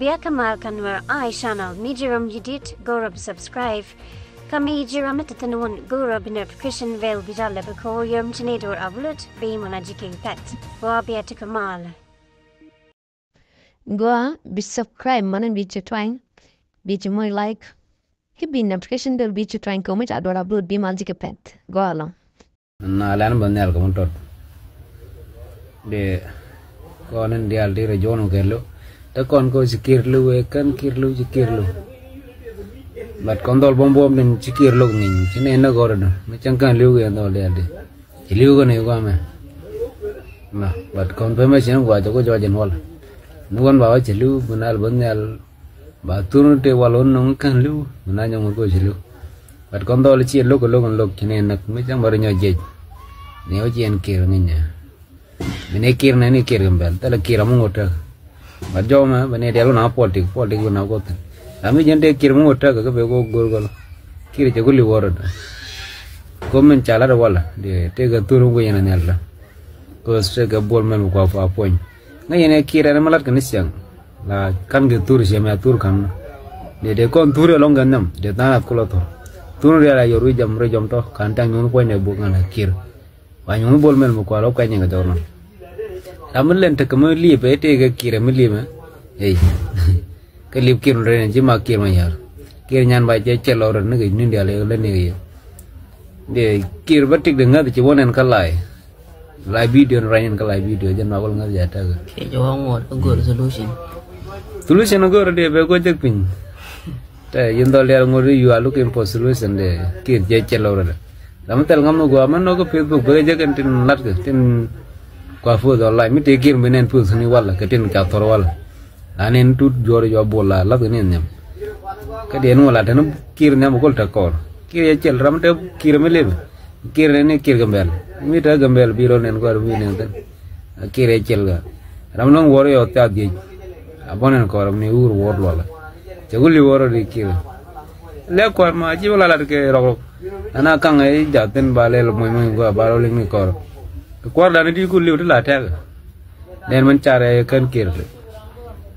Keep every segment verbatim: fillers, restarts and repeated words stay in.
Bia kä mal kä Nuer Eye Channel, mi ji̱ ram ji̱ dit go̱o̱rä bi subscribe. Kä mi ji̱ ram mi te thi̱n wun go̱o̱rä bi notification bell bi jal lɛ bi ko̱o̱r yom ci ni do̱r upload bi mɔna ji̱ ki̱n pɛt. Gua bia ti kä mal. Gua bi subscribe mɔna bi ci twany, bi ci moc like. Ki bi notification bell bi ci twany kɛ mi ca do̱r upload bi mal ji̱ ki̱n pɛt. Gua lɔ. Na lɛn bä nhial kɛ mun tɔt. Dee kɔn in diaal ti rɛ juɔn kɛ lo. Te kɔn kɛ ci kiɛr lo wee kɛn kiɛr lo ci kiɛr lo. But kɔn dhɔl buɔm buɔm din ci kiɛr lo ŋi̱ny ci nɛn ni gɔr dɔ mi cäŋ kɛn li̱w kɛ dhɔl diaal ti. Ci li̱w kɛ ni guamɛ. Ma but kɔn pemɛ ci ni gua jɛ ku jɔɔc in wal. Ni wän ba wä ci li̱w bi nal bä nhial. Ba thurni tëë wal wä nɔŋ kän li̱w mi na nyɔŋ wä go̱o̱c li̱w. Bat kɔn dhɔl ciɛ lo̱k kɛ lo̱k in lo̱k ci ni näk mi cäŋ bä ri nyɔk jiɛc. Ni wä ci ɛn kiɛr ŋi̱nyɛ. Mi ni kiɛr nɛ ni kiɛr kɛ bɛl thilɛ kiɛr amä ŋot täk. Bat jɔw mɛ bɛ ni dial wä na politik politik wä na go̱th. Ram mi jɛn tëë kiɛr amä ŋot täk kɛ bɛ go̱o̱k go̱o̱r gɔl. Kiɛr cɛ ku li̱w wä rot. Ko̱ min ca lat walɛ tëë kɛ thurni wä yɛn a nhial tɔ. Kɛ Australia kɛ buɔl mɛn mi kua pa puɔny. Ŋäc yɛn ɛ kiɛt ɛn mi lat kɛ ni ciɛŋ. La kan kɛ thur ciɛ mɛ thur kan. Dee dee kɔn thur ɛlɔŋ kɛ nhiam dee than ath kulɔ thur. Thur rial a yɔr wi̱c jam rɔ jɔm tɔ kan taŋ nyuun puɔny dee buk ŋan a kiɛt. Wa nyuun buɔl mɛn mi kua lɔ kuɛny kɛ jɔk nɔn. Ram mi lɛn tekɛ mi liep ɛ tëë kɛ kiɛt ɛ mi liep ɛ. Ey. Kɛ liep kiɛt mi rɛn ci ma kiɛt ma yar. Kiɛt nyan ba cɛ cɛ lɔ rɛn ni kɛ ni dial ɛ lɛ ni kɛ yɛ. Dee kiɛt ba tik de ŋath ci wä nɛn kä lay. Live video ni rany in kä live video jɛn ma kul ŋäth jɛ tɛk. Kɛ jɛ wä ŋuɔt kä gör solution. Solution gör dee bɛ gör jek piny. Tɛ yin dhɔl dial ŋuɔt you are looking for solution dee kiɛt jɛ cɛ lɔ rɛn. Ram mi thɛl ŋam ni gua mɛn nɔ kä Facebook bɛ jek in tin lat kɛ tin kua post online mi tëë kiɛt mi nɛn post ni wala kɛ tin ca thor wala. An in tut juɔr jua bol la lath ni nhiam. Kä diɛn wala tɛn kiɛt nhiam kul tɛ kɔr. Kiɛt yɛ cɛl ram tɛ kiɛt mi lebe. Kiɛt ni ni kiɛt Gambɛl. Mi tɛ Gambɛl bi rɔ nen kɔr mi nen thin. Kiɛt yɛ cɛl ga. Ram nɔŋ wuɔr yɔ thiath jiec. A bɔ nen kɔr mi wur wuɔr luɔl. Cɛ wuli wuɔr di kiɛt. Lɛ kuar ma ci wala lat kɛ rɔk rɔk. Ana kaŋ i̱ jath thin ba lɛl muɔ̱ny muɔ̱ny gua ba rɔ liŋ ni kɔr. Kuar dan di ku liw ti la tɛk. Nɛn mɛn car ɛ kän kiɛt.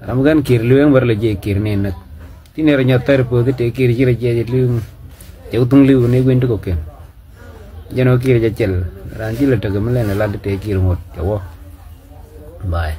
Ram kän kiɛt liw ɛn bär lɛ jiɛ kiɛt ni näk. Ti nɛr nyɔ thɛr puɔth ti tëë kiɛt ci rɛ jiɛ jɛ liw. Cɛ ku thuŋ liw ni guin ti kɔkiɛn. Jɛn ɔ kiɛt jɛ cɛl. Ran ci lɛ tekɛ mi lɛn ɛ lat ti tëë kiɛt ŋot cɛ wä. Bye.